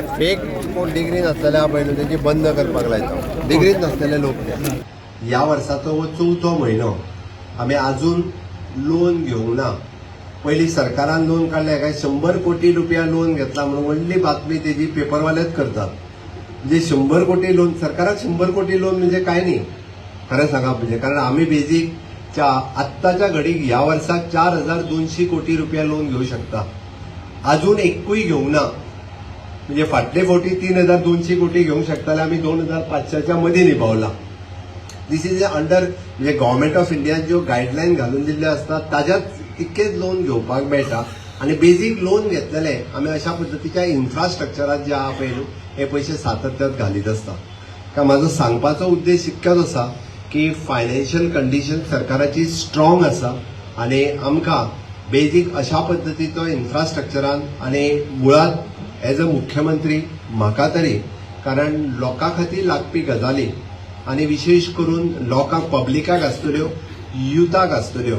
Fake कोण degree नासलेले आहा पळय न्हू, तेंची बंद करपाक लायता. डिग्रीच नासलेले लोक ते. ह्या वर्साचो हो चवथो म्हयनो, आमी अजून लोन घेवंक ना. पयलीं सरकारान लोन काडलें काय 100 कोटी रुपया लोन घेतला म्हणून व्हडली बातमी तेजी पेपरवालेच करतात. म्हणजे 100 कोटी लोन, सरकाराक 100 कोटी लोन म्हणजे काय न्ही खरें सांगप म्हणजे, कारण आमी बेजीक आत्ताच्या घडीक ह्या वर्साक 4200 कोटी रुपया लोन घेवं शकता. अजून एकूय घेवंक ना. म्हणजे फाटले फावटी 3200 कोटी घेवंक शकताले, आमी 2500च्या मदीं निभावला. दिस is under म्हणजे गव्हर्मेंट ऑफ इंडियान ज्यो गायडलायन घालून दिल्ल्यो आसतात, ताज्याच तितकेच लोन घेवपाक मेळटा. आनी बेजीक लोन घेतलेले आमी अशा पद्दतीच्या इन्फ्रास्ट्रक्चरात जे आहा पळय न्हू, हे पयशे सातत्यात घालीत आसता. का म्हाजो सांगपाचो उद्देश इतकोच आसा की फायनान्शियल कंडिशन सरकाराची स्ट्रॉंग आसा आनी आमकां बेजीक अशा पद्दतीचो इन्फ्रास्ट्रक्चरान आनी मुळात एज अ मुख्यमंत्री म्हाका तरी, कारण लोकां खातीर लागपी गजाली आनी विशेश करून लोकांक, पब्लिकाक आसतल्यो, युथाक आसतल्यो.